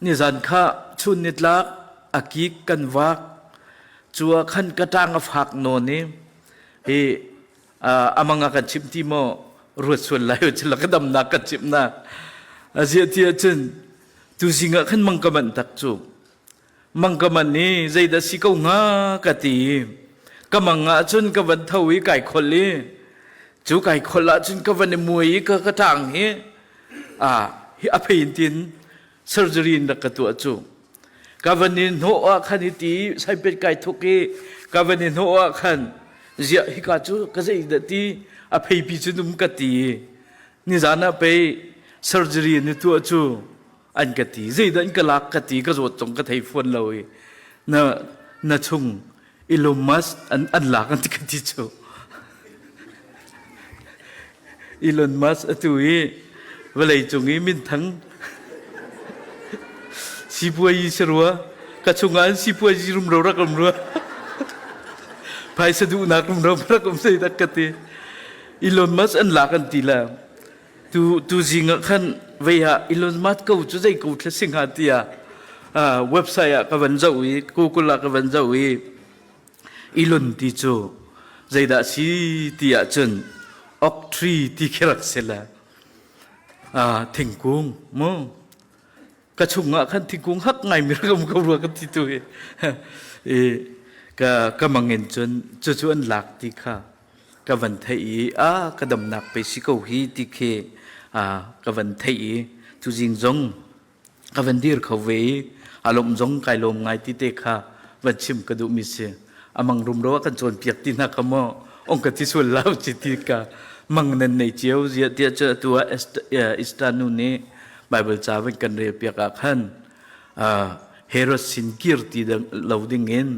Nizan kha chun nitlak a kik kan vak. Cu ah khan ka ṭang a fak nawn i hi amang a kan chimh ti maw ruat sual lai u cila ka damnak kan chimh na. Aziah ti ahcun tuzing ah khan mang ka manh tak cu. Mang ka manh i zeidah si ko hnga ka ti. Ka mang ah cun ka van tho i kai kholh i cu kai kholh ah cun ka van i muai i ka ka ṭang hi a hi a phein tin surgery in rak ka tuah cu. Ka van i hnawh ah khan hi ti saipet kai thuk i ka van i hnawh ah khan ziah hika cu ka zei dah ti a pheipi cu num ka ti. Nizan ah pei surgery an i tuah cu an ka ti. Zeidah an ka lak ka ti ka zawt zong ka thei fawn lo i na na chung Elon Musk an an lak an ti ka ti cu. Elon Musk atu i vawlei cung i minthang sipuayi si rua ka chungah an sipuayi rumro rak um rua phaisa duhnak rumro rak um sei dak ka ti Elon Musk an lak an ti la tu tu zing ah khan vei ah Elon Musk ko cu zei ko thla sing ha tiah website ah ka van zoh i Google ah ka van zoh i Elon ti cu zeidah si ti ahcun oak tree ti khi rak si le thingkung mu ka chungah khan thingkung hak ngai mi rak um ko rua ka ti tu hi i ka ka mangin cun cucu an lak ti kha ka van theih i a ka damnak pe si ko hi ti khi ka van theih i tuzing zong ka van dir kho ve i a lawm zong kai lawm ngai ti te kha van chim ka duhmi si amang rumro a kan cawnpiak ti hna kha maw ong ka ti sual lo ci ti ka mang nan nei cio zia tiah cu atu ah Esther nu nih Bible ca van kan rel piak ah khan Herod sin kir ti lo ding in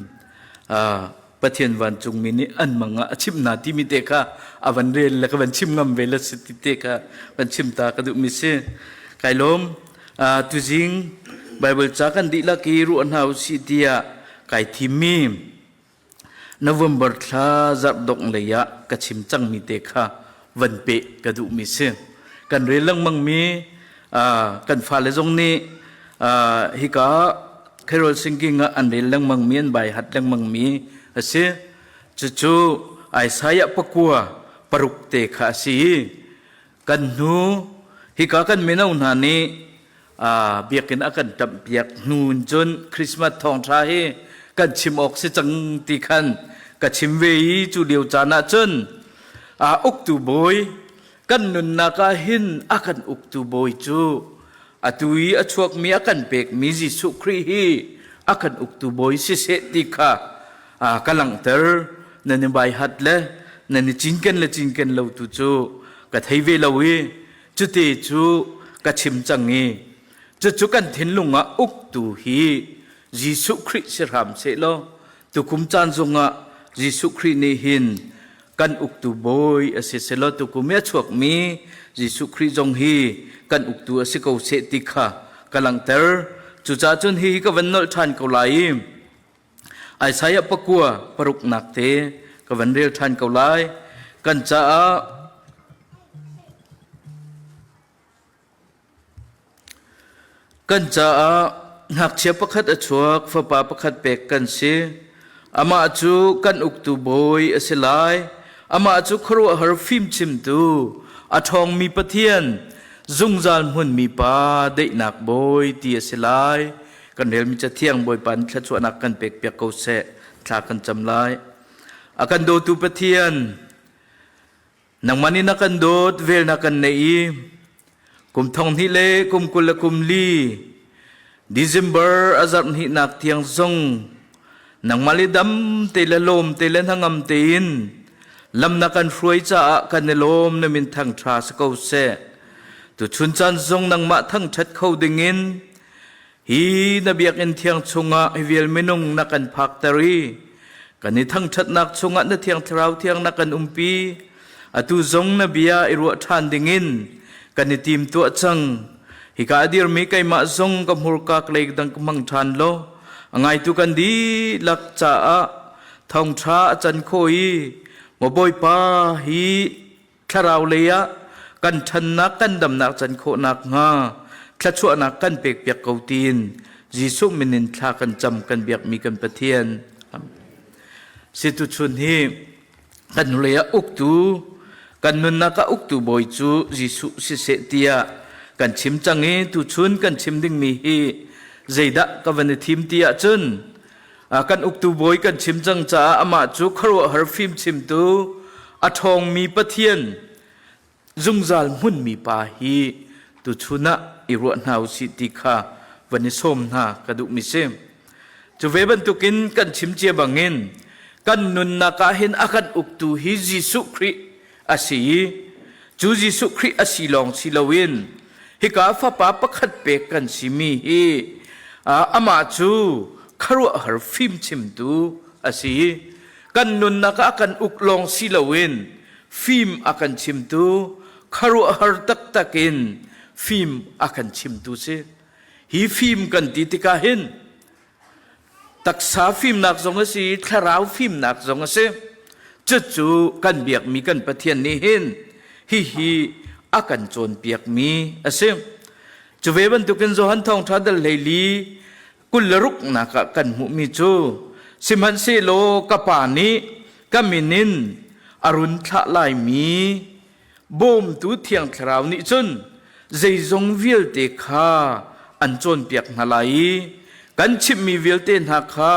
Pathian vancungmi nih an mang ah a chimh hna timi te kha a van rel le ka van chim ngam ve le si ti te kha van chim ta ka duhmi si. Kai lawm tuzing Bible ca kan dihlak i ruah hna usih tiah kai thimmi November thla zarh dongh lei ah ka chim cangmi te kha van peh ka duhmi si. Kan rel lengmangmi kan fale zong nih hika Carol singing ah an rel lengmangmi an bai hat lengmangmi a si. Cucu Isaiah pakua paruk te kha a si i kan hnu hika kan mino hna nih biakinn a kan ṭamhpiak hnu in cun Christmas thawngṭha hi kan chim awk si cang ti khan ka chim ve i cu lio caan ah cun uktu bawi kan nunnak ah hin a kan uktu bawi cu atu i a chuakmi a kan pekmi Jesuh Khrih hi a kan uktu bawi siseh ti kha ka langhter nan i bai hat le nan i cinken le cinken lo tu cu ka thei ve lo i cuti cu ka chim cang i cucu kan thinlung ah uktu hi Jesuh Khrih si hram seh law tukum caan zongah Jesuh Khrih nih hin kan uktu bawi a si selaw tukum i a chuakmi Jesuh Khrih zong hi kan uktu a si ko seh ti kha ka langhter. Cucaah cun hihi ka van nolh ṭhan ko lai i Isaiah pakua paruknak te ka van rel ṭhan ko lai. Kan caah Kan caah ngakchia pakhat a chuak, fapa pakhat pek kan si. Amah cu kan uktu bawi a si lai. Amah cu khuaruahhar fimchimtu, a ṭhawngmi Pathian, zungzal hmunmi Pa, daihnak bawi ti a si lai. Kan relmi Cathiang Bawipa nih thluachuahnak kan pekpiak ko seh. Thla kan cam lai. A kan dawtu Pathian, Nangmah nih na kan dawt, vel na kan neih i kum thong hnih le kum 20 le kum li December a zarh hnihnak tiang zong nangmah le dam te le lawm te le hnangam tein lam na kan hruai caah kan i lawm na min thangṭha si ko seh. Tuchun caan zong nangmah thangṭhat kho dingin Hi na biakinn thiang chungah hi vial minung na kan phakter i kan i thangṭhatnak chungah na thiang thlarau thiang na kan umpi. Atu zong na bia i ruah ṭhan dingin kan i tim tuah cang. Hika a dirmi keimah zong ka hmurka lei dang ka hmang ṭhan law a ngaitu kan dihlak caah thawngṭha a can khawh i maw Bawipa hi thlarau lei ah kan ṭhannak kan damnak can khawh nakhnga Thluachuahnak kan pekpiak ko tiin Jesuh min in thla kan cam kan biakmi kan Pathian. Si tuchun hi kan hnulei ah uktu kan nunnak ah uktu bawi cu Jesuh siseh tiah kan chim cang i tuchun kan chim dingmi hi zeidah ka van i thim ti ahcun kan uktu bawi kan chim cang caah amah cu khuaruahhar fimchimtu a ṭhawngmi Pathian zungzal hmunmi pa hi tuchun ah i ruah hna usih ti kha van i sawm hna ka duhmi si. Cu ve bantukin kan chim cia bangin kan nunnak ah hin a kan uktu hi Jesuh Khrih a si i cu Jesuh Khrih a si lawng si loin hika fapa pakhat pek kan simi hi amah cu khuaruahhar fimchimtu a si i kan nunnak ah a kan uk lawng si loin fim a kan chimtu khuaruahhar taktak in fim a kan chimtu si. Hi fim kan ti tikah hin taksa fimnak zong a si, thlarau fimnak zong a si. Cucu kan biakmi kan Pathian nih hin hihi a kan cawnpiakmi a si. Cu ve bantukin Johan Thawngṭha dal 14 26 ah kan hmuhmi cu sihmanhsehlaw ka pa nih ka min in a run thlah laimi bawmtu thiang thlarau nih cun zeizong vialte kha an cawnpiak hna lai i kan chimhmi vialte hna kha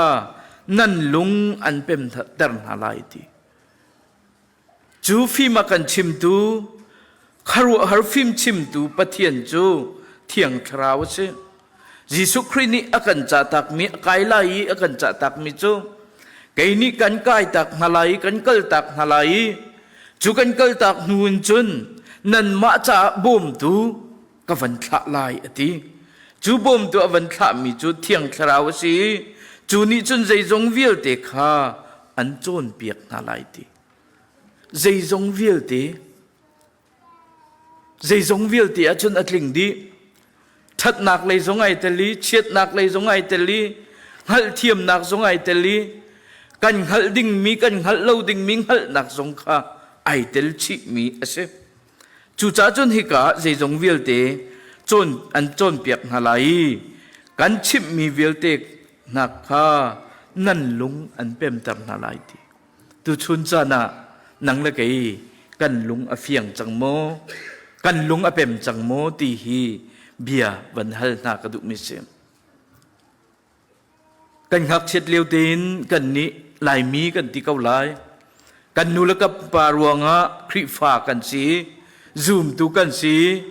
nan lung an pemter hna lai ti. Cu fim a kan chimtu, khuaruahhar fim chimtu Pathian cu Thiang Thlarau a si. Jesuh Khrih nih a kan cahtakmi, a kai lai i a kan cahtakmi cu kei nih kan kaitak hna lai i kan kaltak hna lai i cu kan kaltak hnu in cun nanmah caah bawmtu ka van thlah lai a ti. Cu bawmtu a van thlahmi cu Thiang Thlarau a si i cu nih cun zeizong vialte kha an cawnpiak hna lai ti. Zeizong vialte zeizong vialte ahcun a tling dih. Ṭhatnak lei zong ai tel i chiatnak lei zong ai tel i hngalhthiamnak zong ai tel i kan hngalh dingmi kan hngalh lo dingmi hngalhnak zong kha ai tel chihmi a si. Cucaah cun hika ah zeizong vialte cawn an cawnpiak hna lai i kan chimhmi vialte hna kha nan lung an pemter hna lai ti. Tuchun caan ah nang le kei kan lung a fiang cang maw? Kan lung a pem cang maw ti hi bia van hal hna ka duhmi si. Kan ngakchiat lio tein kan nih Laimi kan ti ko lai. Kan nu le kan pa ruangah Khrihfa kan si, zumtu kan si.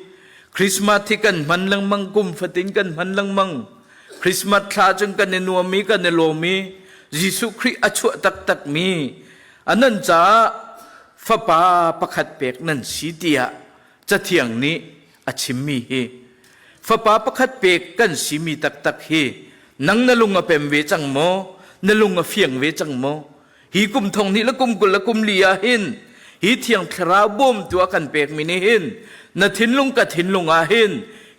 Christmas hi kan hman lengmang, kum fatin kan hman lengmang. Christmas thla cun kan i nuam i kan i lawm i Jesuh Khrih a chuah taktakmi a nan caah fapa pakhat pek nan si tiah Cathiang nih a chimmi hi fapa pakhat pek kan simi taktak hi nang na lung a pem ve cang maw? Na lung a fiang ve cang maw? Hi kum thong hnih le kum 24 ah hin hi thiang thlarau bawmtu a kan pekmi nih hin na thinlung ka thinlung ah hin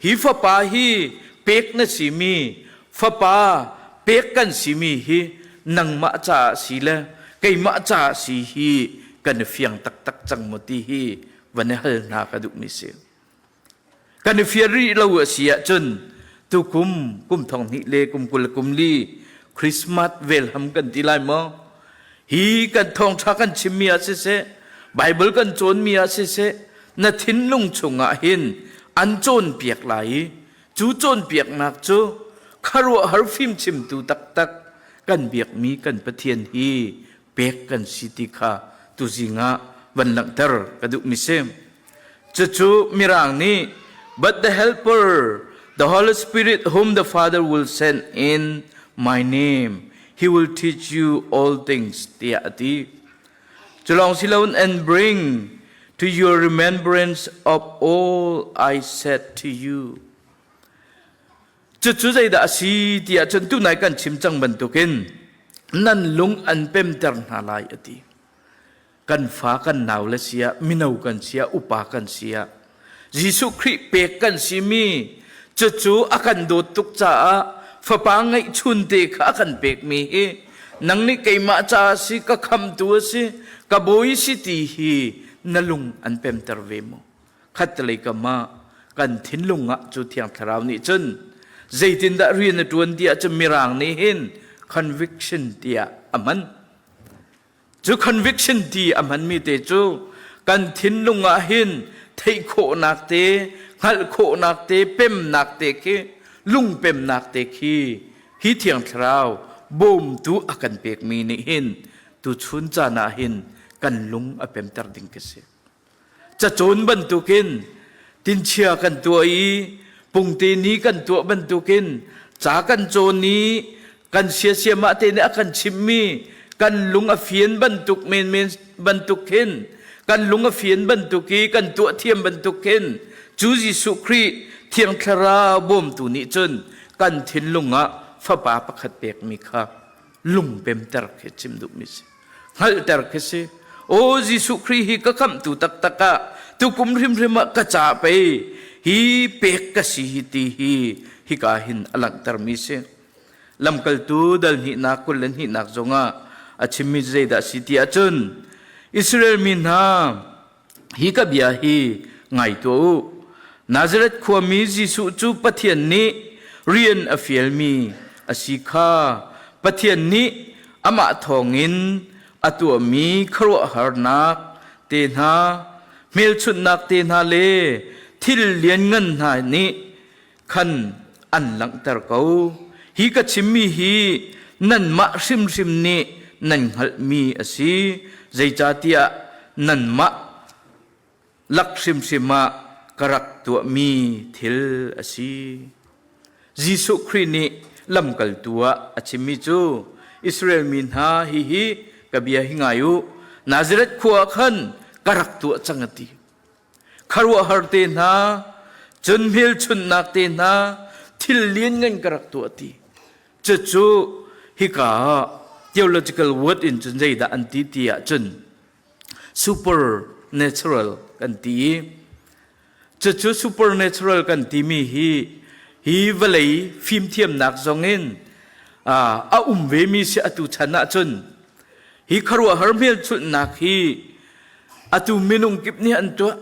hi fapa hi pek na simi fapa pek kan simi hi nangmah caah si le keimah caah si hi kan i fiang taktak cang maw ti hi van i hal hna ka duhmi si. Kan i fian rih lo a si ahcun tukum kum thong hnih le kum 24 Christmas velham kan ti lai maw? Hi kan thawngṭha kan chimmi ah siseh, Bible kan cawnmi ah siseh, na thinlung chungah hin an cawnpiak lai i cu cawnpiaknak cu khuaruahhar fimchimtu taktak kan biakmi kan Pathian hi pek kan si ti kha tuzing ah van langhter ka duhmi si. Cucu Mirang nih but the helper the Holy Spirit whom the Father will send in my name he will teach you all things tiah a ti. Cu lawng si loin and bring to your remembrance of all I said to you. Cucu zeidah a si tiah cun tunai kan chim cang bantukin nan lung an pemter hna lai a ti. Kan fa kan nau le sia, mino kan sia, upa kan sia. Jesuh Khrih pek kan simi cucu a kan dawt tuk caah fapa ngeihchun te kha a kan pekmi hi nang nih keimah caah si ka khamtu a si ka bawi si ti hi na lung an pemter ve maw? Khattelei kam ah. Kan thinlung ah cu Thiang Thlarau nih cun zeitindah rian a ṭuan ti ahcun Mirang nih hin conviction tiah a hman. Cu conviction ti a hmanmi te cu kan thinlung ah hin theih khawhnak te, hngalh khawhnak te, pemnak te khi, lungpemnak te khi hi Thiang Thlarau bawmtu a kan pekmi nih hin tuchun caan ah hin kan lung a pemter ding ka si. Cacawn bantukin tinchia kan tuah i pungte ni kan tuah bantukin ca kan cawn i kan siasiamah te nih a kan chimhmi kan lung a fian bantuk menmen bantuk khin kan lung a fian bantuk i kan tuah thiam bantuk khin cu Jesuh Khrih Thiang Thlarau bawmtu nih cun kan thinlung ah fapa pakhat pekmi kha lungpemter khi chim duhmi si hngalhter khi si. Aw Jesuh Khrih hi ka khamhtu taktak ah tukum hrimhrim ah ka ca pei hi pek ka si hi ti hi hika hin a langhtermi si. Lamkaltu dal hnihnak 22nak zongah a chimmi zeidah si ti ahcun Israel mi hna, hi ka bia hi ngai tuah u. Nazareth khuami Jesuh cu Pathian nih rian a fialmi a si kha Pathian nih amah thawngin a tuahmi khuaruahharnak te hna, hmelchunhnak te hna le thil lianngan hna nih khan an langhter ko. Hi ka chimmi hi nanmah hrimhrim nih nan hngalhmi a si, zeicahtiah nanmah lak hrimhrim ah ka rak tuahmi thil a si. Jesuh Khrih nih lamkaltu ah a chimmi cu Israel mi hna, hihi ka bia hi ngai u, Nazareth khua ah khan ka rak tuah cang a ti. Khuaruahhar te hna, cun hmelchunhnak te hna, thil lianngan ka rak tuah ti. Cucu hika ah theological word in cun zeidah an ti ti ahcun supernatural kan ti i cucu supernatural kan timi hi hi vawlei fimthiamnak zongin a um vemi si atu chan ahcun hi khuaruahhar hmelchunhnak hi Atu minung kip nih an tuah.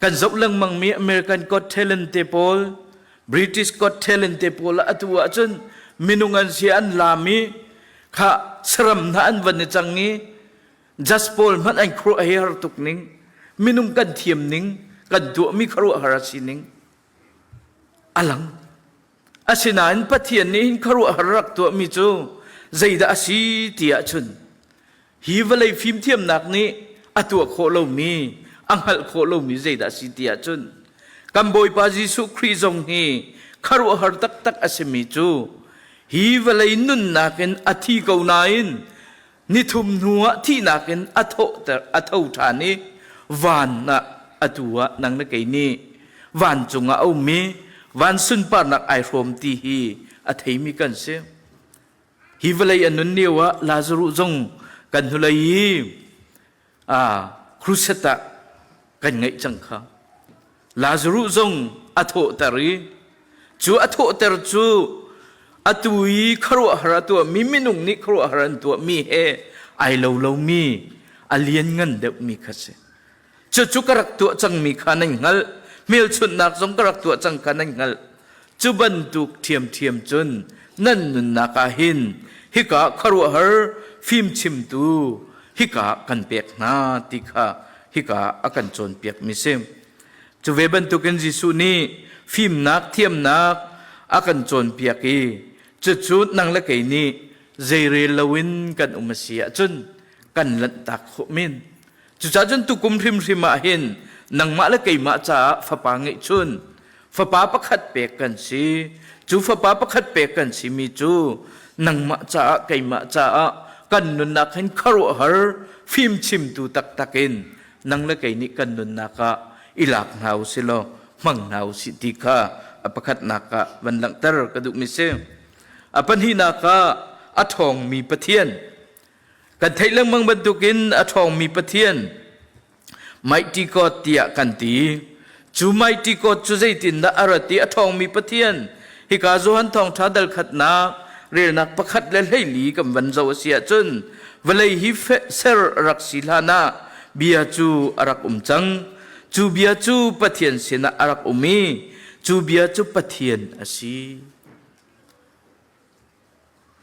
Kan zoh lengmangmi American Got Talent te pawl, British Got Talent te pawl atu ahcun minung an si an laam i kha saram hna an van i cang i just pawl hmanh an khuaruah hi har tuk ning, minung kan thiam ning, kan tuahmi khuaruahhar a si ning a lang. Asinain Pathian nih hin khuaruahhar rak tuahmi cu zeidah a si ti ahcun Hi vawlei fimthiamnak nih a tuah khawh lomi, a hngalh khawh lomi zeidah a si ti ahcun kan Bawipa Jesuh Khrih zong hi khuaruahhar taktak a simi cu hi vawlei nunnak in a thi ko nain nithum hnu ah thihnak in a thawhter a tho ṭhan i van ah atu ah nang le kei nih vancung ah a ummi van sunparnak ai hrawm ti hi a theimi kan si. Hi vawlei a nun lio ah Lazaruh zong kan hnulei i crusade ah kan ngeih cang kha. Lazaruh zong a thawhter i cu a thawhter cu atu i khuaruahhar a tuahmi minung nih khuaruahhar an tuahmi he ai lo lomi a lianngan deuhmi kha si. Cucu ka rak tuah cangmi kha nan hngalh. Hmelchunhnak zong ka rak tuah cang kha nan hngalh. Cu bantuk ṭhiamṭhiam cun nan nunnak ah hin hika khuaruahhar fimchimtu hika kan pek hna ti kha hika a kan cawnpiakmi si. Cu ve bantukin Jesuh nih fimnak thiamnak a kan cawnpiak i cucu nang le kei nih zeirel loin kan um a si ahcun kan lanhtak khawh men. Cucaah cun tukum hrimhrim ah hin nangmah le keimah caah fapa ngeihchun, fapa pakhat pek kan si. Cu fapa pakhat pek kan simi cu nangmah caah keimah caah kan nunnak hin khuaruahhar fimchimtu taktak in nang le kei nih kan nunnak ah i lak hna u si law hmang hna u sih ti kha a pakhatnak ah van langhter ka duhmi si. A pahnihnak ah a ṭhawngmi Pathian. Kan theih lengmang bantukin a ṭhawngmi Pathian Mighty God tiah kan ti. Cu Mighty God cu zeitindah a rat i a ṭhawngmi Pathian hika Johan Thawngṭha dal khatnak relnak 1 14 kan van zoh a si ahcun vawlei hi ser a rak si hlan ah bia cu a rak um cang. Cu bia cu Pathian sinah a rak um i cu bia cu Pathian a si.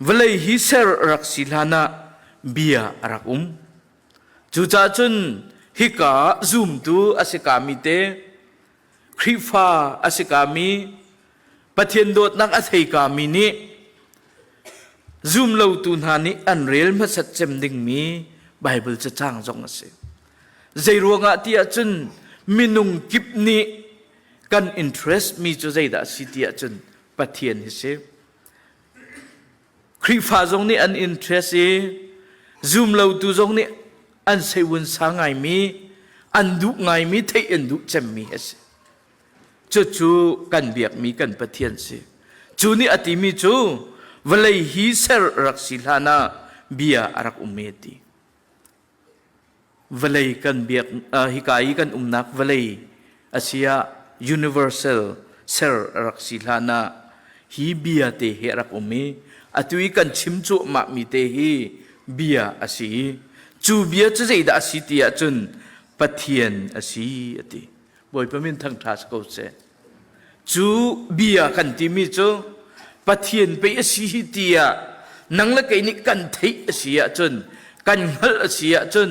Vawlei hi ser rak si hlanah bia a rak um. Cucaah cun hika zumtu a si kami te, Khrihfa a si kami, Pathian dawtnak a thei kami nih zumlotu hna nih an rel hmasat cem dingmi Baibal cacang zong a si. Zeiruangah ti ahcun minung kip nih kan interest mi cu zeidah a si ti ahcun Pathian hi si. Khrihfa zong nih an interest i zumlotu zong nih an seiun sa ngaimi, an duh ngaimi, theih an duh cemmi a si. Cucu kan biakmi kan Pathian si. Cu nih a timi cu vawlei hi ser rak si hlan ah bia a rak um e ti. Vawlei kan biak hika i kan umnak vawlei a si ah universal ser a rak si hlan ah hi bia te hi a rak um i atu i kan chim cuahmah mi te hi bia a si i cu bia cu zeidah a si ti ahcun Pathian a si a ti. Bawipa min thangṭha si ko seh. Cu bia kan timi cu Pathian pei a si hi tiah nang le kei nih kan theih a si ahcun kan hngalh a si ahcun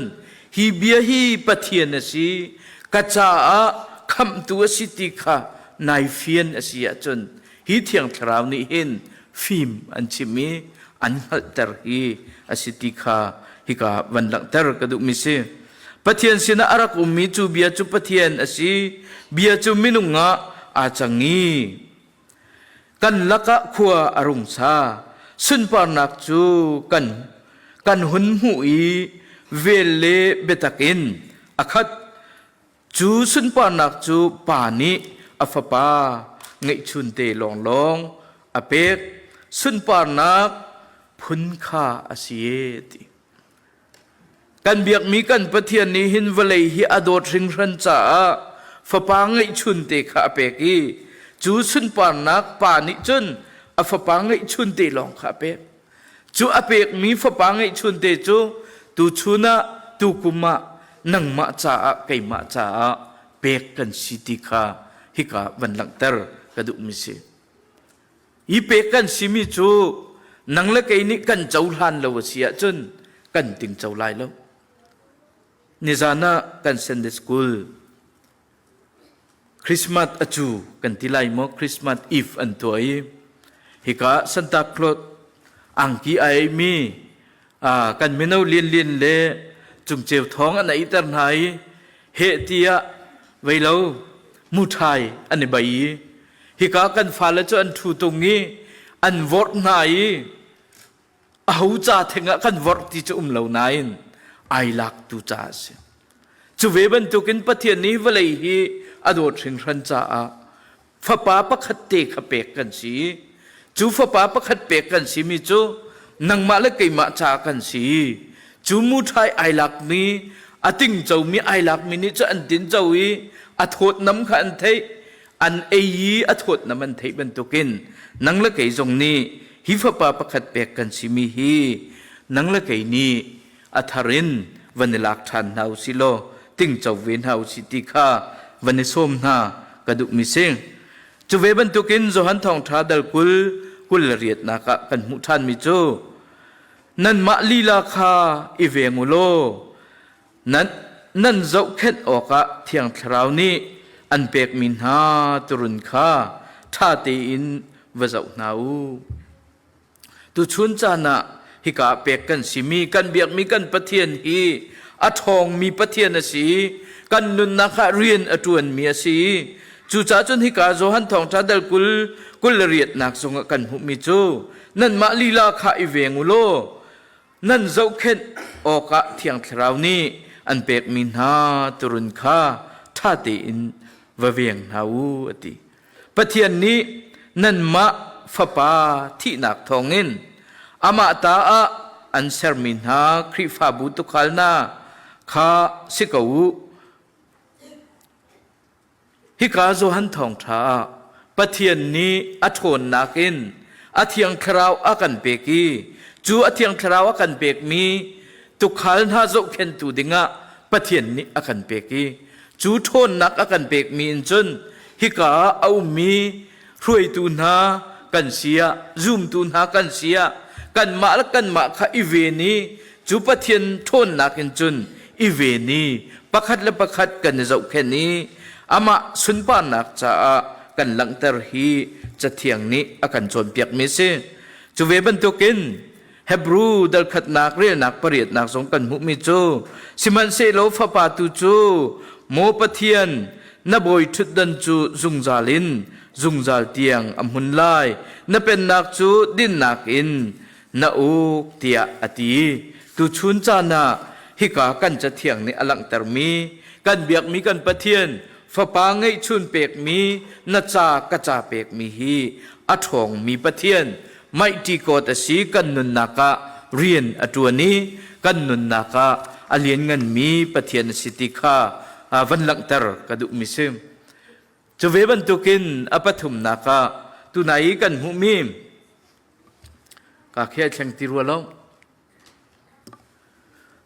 hi bia hi Pathian a si ka caah khamhtu a si ti kha nai fian a si ahcun hi Thiang Thlarau nih hin fim an chim i an hngalhter hi a si ti kha hika van langhter ka duhmi si. Pathian sinah a rak ummi cu bia cu Pathian a si. Bia cu minung ah aa cang i kan lakah khua a rung sa. Sunparnak cu kan kan hun hmuh i vel le biatak in a khat. Cu sunparnak cu Pa nih a Fapa ngeihchunte lawnglawng a pek. Sunparnak phun kha a si e ti. Kan biakmi kan Pathian nih hin vawlei hi a dawt hringhran caah fapa ngeihchunte kha a pek i cu sunparnak pa nih cun a fapa ngeihchunte lawng kha a pek. Cu a pekmi fapa ngeihchunte cu tuchun ah tukum ah nangmah caah keimah caah pek kan si ti kha hika van langhter ka duhmi si. Hi pek kan simi cu nang le kei nih kan cohlan lo a si ahcun kan tingco lai lo. Nizan ah kan Sunday school Christmas a cu kan ti lai maw Christmas Eve an tuah i hika Santa Claus angki ai mi kan mino lianlian le cungceu thawng an eiter hna i heh tiah veilo muṭhai an i bei i hika kan fale cu an ṭhu tung i an vorh hna i aho ca theng ah kan vorh ti cu um lo nain ai lak tu ca a si. Cu ve bantukin Pathian nih vawlei hi a dawt hringhran caah fapa pakhat te kha pek kan si. Cu fapa pakhat pek kan simi cu nangmah le keimah ca kan si. Cu muṭhai ai lakmi, a tingcomi ai lakmi nih cu an tinco i a thawtnam kha an theih, an ei i a thawtnam an theih bantukin nang le kei zong nih hi fapa pakhat pek kan simi hi nang le kei nih a thar in van i lak ṭhan hna u si law tingco ve hna u si ti kha van i sawm hna ka duhmi si. Cu ve bantukin Johan Thawngṭha dal 20 28nak ah kan hmuh ṭhanmi cu nanmah lila kha i veng u law nan nan zohkhenh awkah Thiang Thlarau nih an pekmi hna turun kha ṭha tein va zoh hna u. Tuchun caan ah hika pek kan simi kan biakmi kan Pathian hi a ṭhawngmi Pathian a si i kan nunnak ah rian a ṭuanmi a si. Cucaah cun hika Johan Thawngṭha dal 20 28nak zongah kan hmuhmi cu nanmah lila kha i veng u law nan zohkhenh awkah Thiang Thlarau nih an pekmi hna turun kha ṭha tein va veng hna u a ti. Pathian nih nanmah Fapa thihnak thawngin amah ta ah an sermi hna Khrihfabu tuukhal hna kha si ko u. Hika Johan Thawngṭha ah Pathian nih a ṭhawnnak in a Thiang Thlarau a kan pek i cu a Thiang Thlarau a kan pekmi tuukhal hna zohkhenhtu dingah Pathian nih a kan pek i. Cu ṭhawnnak a kan pekmi in cun hika ah a ummi hruaitu hna kan si ah, zumtu hna kan si ah, kanmah le kanmah kha i ven i cu Pathian ṭhawnnak in cun i ven i pakhat le pakhat kan i zohkhenh i amah sunparnak caah kan langhter hi Cathiang nih a kan cawnpiakmi a si. Cu ve bantukin Hebru dalkhatnak relnak pariatnak zong kan hmuhmi cu sihmanhsehlaw fapa tu cu maw Pathian na bawi ṭhutdan cu zungzal in zungzal tiang a hmun lai na pennak cu dinnak in na uk tiah a ti. Tuchun caan ah hika kan cathiang nih a langhtermi kan biakmi kan Pathian fapa ngeihchun pekmi na ca ka ca pekmi hi a ṭhawngmi Pathian mighty God a si. Kan nunnak ah rian a ṭuan i kan nunnak ah a liannganmi Pathian a si ti kha van langhter ka duhmi si. Cu ve bantukin a pathumnak ah tunai i kan hmuhmi ka khi ai thleng ti rua lo.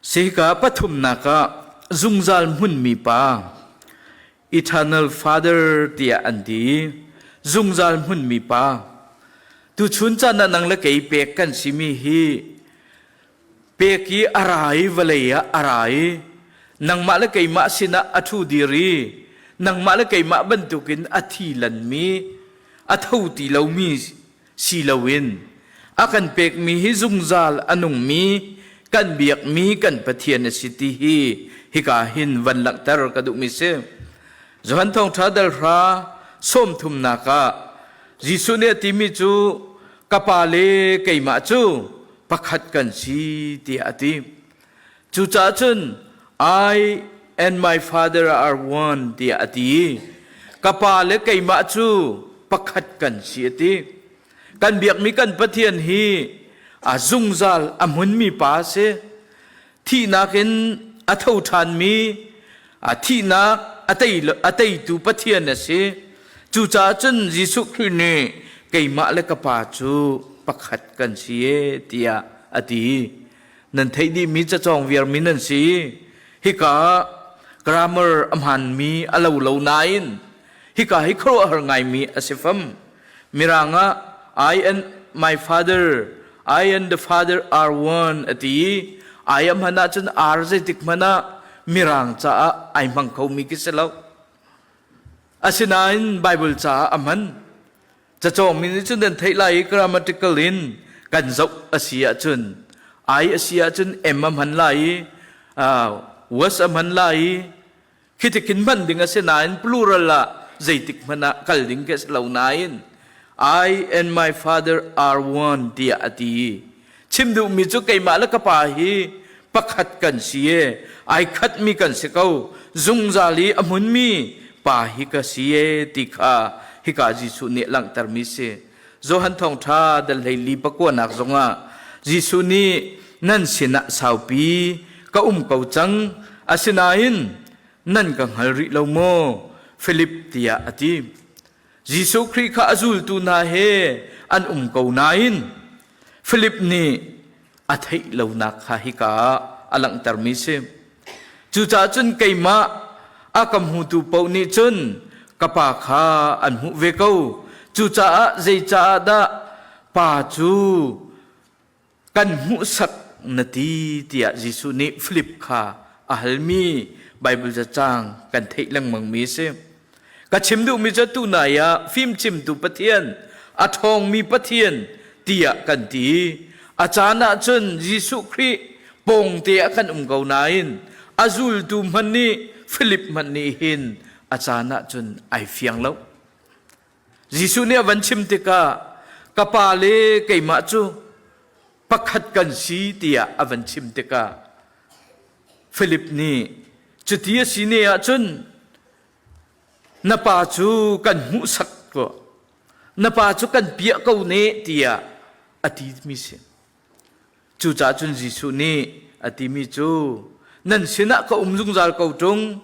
Sihika pathumnak ah zungzal hmunmi pa Eternal Father tiah an ti. Zungzal hmunmi pa. Tuchun caan ah nang le kei pek kan simi hi pek i a ra i vawlei ah a ra i nangmah le keimah sinah a ṭhu dir i nangmah le keimah bantukin a thi lanmi a tho ti lomi si loin a kan pekmi hi zungzal a nungmi kan biakmi kan Pathian a si ti hi hika hin van langhter ka duhmi si. Johan Thawngṭha dal hra sawmthumnak ah Jesuh nih a timi cu ka Pa le keimah cu pakhat kan si tiah a ti. Cucaah cun I and my father are one tiah a ti. Ka pa le keimah cu pakhat kan si a ti. Kan biakmi kan Pathian hi a zungzal a hmunmi pa a si. Thihnak in a tho ṭhanmi, a thihnak a teitu Pathian a si. Cucaah cun Jesuh Khrih nih keimah le ka pa cu pakhat kan si e tiah a ti. Nan theih dihmi cacawng viarmi nan si. Hika ah grammar a hmaanmi a lo lo nain hika hi khuaruahhar ngaimi a si fam. Mirang ah I and my father, I and the father are one a ti i I a hman ahcun R zeitik hmanh ah Mirang caah ai hmang khomi khi si lo. Asinain Bible caah a hman. Cacawngmi nih cun nan theih lai i grammatical in kan zoh a si ahcun I a si ahcun M a hman lai i was a hman lai i khi tikin hman ding a si nain plural ah zeitik hmanh ah kal ding khi a si lo nain I and my father are one tiah a ti. Chim duhmi cu keimah le ka pa hi pakhat kan si e, ai khatmi kan si ko, zungzal i a hmunmi pa hi ka si e ti kha hika Jesuh nih langhtermi si. Johan thawngṭha dal hleili pakuanak zongah Jesuh nih nan sinah saupi ka um ko cang, asinain nan ka hngal rih lo maw? Filip tiah a ti. Jesuh Khrih kha a zultu hna he an um ko nain Philip nih a theih lonak kha hika ah a langhtermi si. Cucaah cun keimah a ka hmutu paoh nih cun ka Pa kha an hmuh ve ko. Cucaah zeicaah dah Pa cu kan hmuhsak na ti tiah Jesuh nih Filip kha a halmi Baibal cacang kan theih lengmangmi a si. Ka chim duhmi cu tunai ah fimchimtu Pathian, a ṭhawngmi Pathian tiah kan ti. A caan ah cun Jesuh Khrih pawngte ah kan um ko nain a zultu hmanh nih Filip hmanh nih hin a caan ah cun ai fiang lo. Jesuh nih a van chim tikah ka pa le keimah cu pakhat kan si tiah a van chim tikah Philip nih cuti a si ne ahcun na pa cu kan hmuhsak ko na pa cu kan piah ko ne tiah a ti mi si. Cucaah cun Jesuh nih a timi cu nan sinah ka um zungzal ko ṭung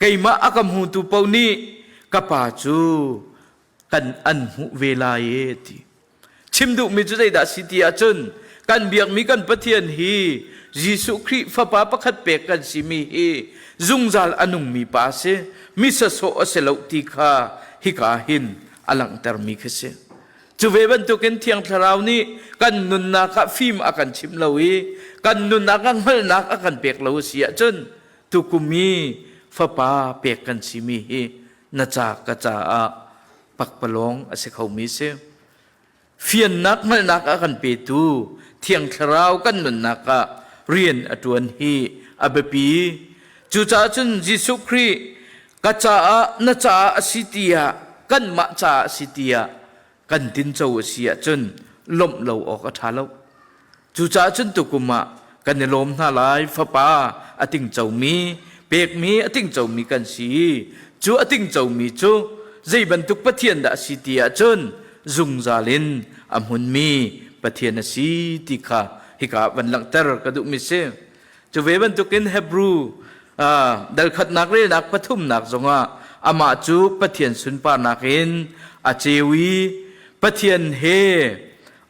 keimah a ka hmutu paoh nih ka pa cu kan an hmuh ve lai e ti. Chim duhmi cu zeidah si ti ahcun Kan biakmi kan Pathian hi Jesuh Khrih Fapa pakhat pek kan simi hi zungzal a nungmi pa a si. Mi sasawh a si lo ti kha hika hin a langhtermi khi si. Cu ve bantukin Thiang Thlarau nih kan nunnak ah fim a kan chimh lo i kan nunnak ah hngalhnak a kan pek lo a si ahcun tukum i fapa pek kan simi hi na ca ka caah pakpalawng a si khomi si. Fiannak hngalhnak a kan petu Thiang Thlarau kan nunnak ah rian a ṭuan hi a biapi. Cucaah cun Jesuh Khrih ka caah na caah a si tiah kanmah caah a si tiah kan tinco a si ahcun lawmh lo awk a ṭha lo. Cucaah cun tukum ah kan i lawm hna lai fapa a tingcomi pekmi a tingcomi kan si i cu a tingcomi cu zei bantuk Pathian dah a si ti ahcun zungzal in a hmunmi Pathian a si ti kha hika van langhter ka duhmi si. Cu ve bantukin Hebrew dal khatnak relnak pathumnak zongah amah cu Pathian sunparnak in a ceu i Pathian he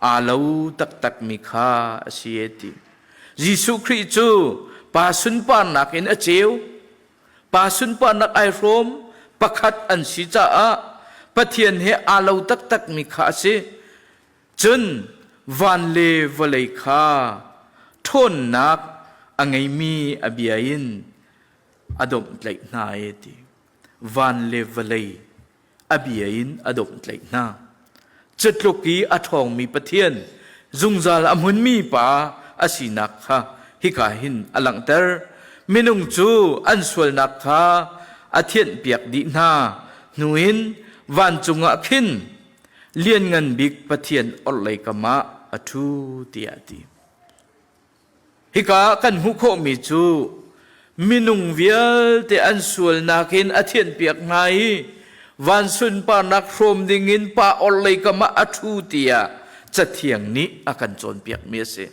aa lo taktakmi kha a si e ti. Jesuh Khrih cu pa sunparnak in a ceu. Pa sunparnak ai hrawm pakhat an si caah Pathian he aa lo taktakmi kha a si. Cun van le vawlei kha ṭhawnnak a ngeimi a bia in a domhtlaih hna e ti. Van le vawlei a bia in a domhtlaih hna. Cutluk i a ṭhawngmi Pathian zungzal a hmunmi pa a sinak kha hika hin a langhter. Minung cu an sualnak kha a thianhpiak dih hna hnu in vancung ah khin Lianngan Bik Pathian orhlei kam ah a ṭhu tiah a ti. Hika kan hmuh khawhmi cu minung vialte an sualnak in a thianhpiak hna i van sunparnak hrawm dingin pa orhlei kam ah a ṭhu tiah Cathiang nih a kan cawnpiakmi a si.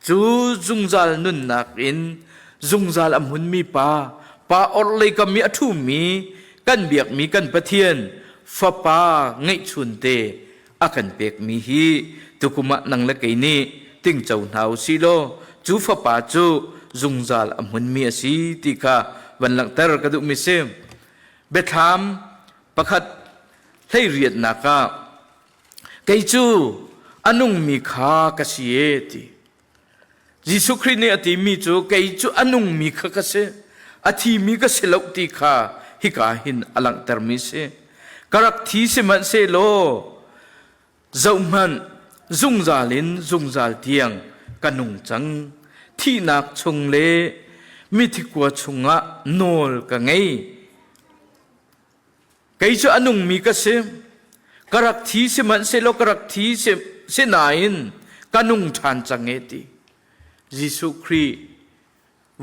Cu zungzal nunnak in zungzal a hmunmi pa, pa orhlei kam i a ṭhumi kan biakmi kan Pathian Fapa ngeihchunte a kan pekmi hi tukum ah nang le kei nih tingco hna u sih law cu fapa cu zungzal a hmunmi a si ti kha van langhter ka duhmi si. Biathlam pakhat hleiriatnak ah kei cu a nungmi kha ka si e ti. Jesuh Khrih nih a timi cu kei cu a nungmi kha ka si, a thimi ka si lo ti kha hika hin a langhtermi si. Ka rak thi sihmanhsehlaw zohhmanh zungzal in zungzal tiang ka nung cang. Thihnak chung le mithi kua chungah nawl ka ngei. Kei cu a nungmi ka si. Ka rak thi sihmanhsehlaw ka rak thi si nain ka nung ṭhan cang e ti. Jesuh Khrih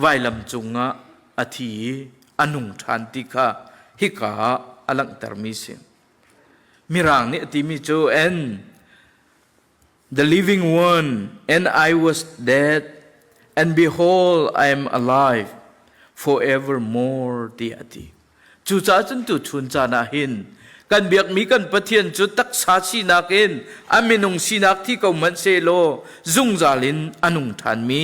vailam cungah a thi i a nung ṭhan ti kha hika ah a langhtermi si. Mirang nih a timi cu and the living one and I was dead and behold I am alive forevermore tiah a ti. Cucaah cun tuchun caan ah hin kan biakmi kan Pathian cu taksa sinak in a minung sinak thi ko hmanh sehlaw zungzal in a nung ṭhanmi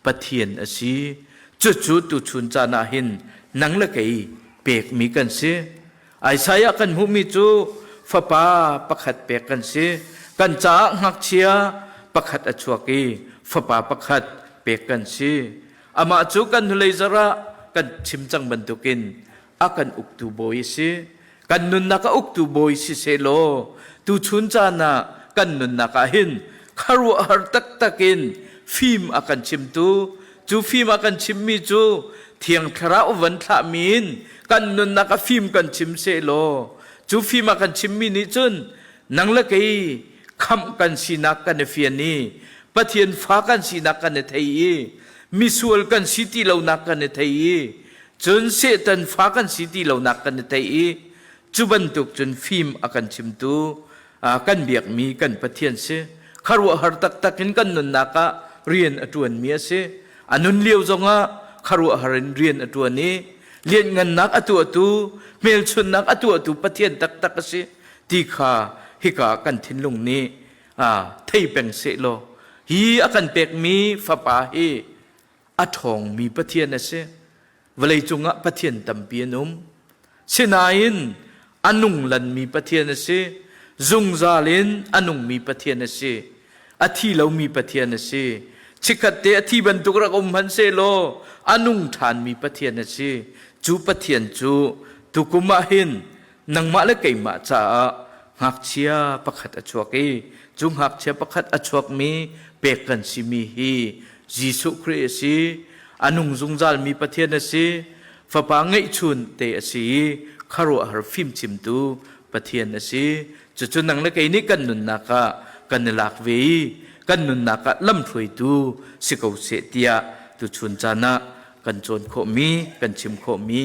Pathian a si. Cucu tuchun caan ah hin nang le kei pekmi kan si. Isaiah kan hmuhmi cu fapa pakhat pek kan si. Kan caah ngakchia pakhat a chuak i fapa pakhat pek kan si. Amah cu kan hnulei zarh ah kan chim cang bantukin a kan uktu bawi a si. Kan nunnak a uktu bawi si sehlaw tuchun caan ah kan nunnak ah hin khuaruahhar taktak in fim a kan chimtu cu fim a kan chimmi cu Thiang Thlarau van thlahmi in kan nunnak a fim kan chim sehlaw cu fim a kan chimmi nih cun nang le kei khamh kan sinak kan i fian i Pathian fa kan sinak kan i thei i misual kan si ti lonak kan i thei i cun Satan fa kan si ti lonak kan i thei i cu bantuk cun fim a kan chimtu kan biakmi kan Pathian si khuaruahhar taktak in kan nunnak ah rian a ṭuanmi a si a nun lio zongah khuaruahhar in rian a ṭuan i lianhngannak a tuahtu hmelchunhnak a tuahtu Pathian taktak a si ti kha hika kan thinlung nih thei peng sehlaw. Hi a kan pekmi fapa hi a ṭhawngmi Pathian a si. Vawlei cungah Pathian tampi an um. Sinain a nung lanmi Pathian a si. Zungzal in a nungmi Pathian a si. A thi lomi Pathian a si. Chikkhat te a thi bantuk rak um hmanhsehlaw a nung ṭhanmi Pathian a si. Cu Pathian cu tukum ah hin nangmah le keimah caah ngakchia pakhat a chuak i cu ngakchia pakhat a chuakmi pek kan simi hi Jesuh Khrih a si. A nung zungzalmi Pathian a si. Fapa ngeihchun te a si i khuaruahhar fimchimtu Pathian a si. Cucu nang le kei nih kan nunnak ah kan i lak ve i kan nunnak ah lamhruaitu si ko seh tiah tuchun caan ah kan cawn khawhmi, kan chim khawhmi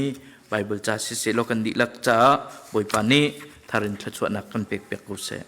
Baibal ca siseh law kan dihlak caah Bawipa nih thar in thluachuahnak kan pek piak ko seh.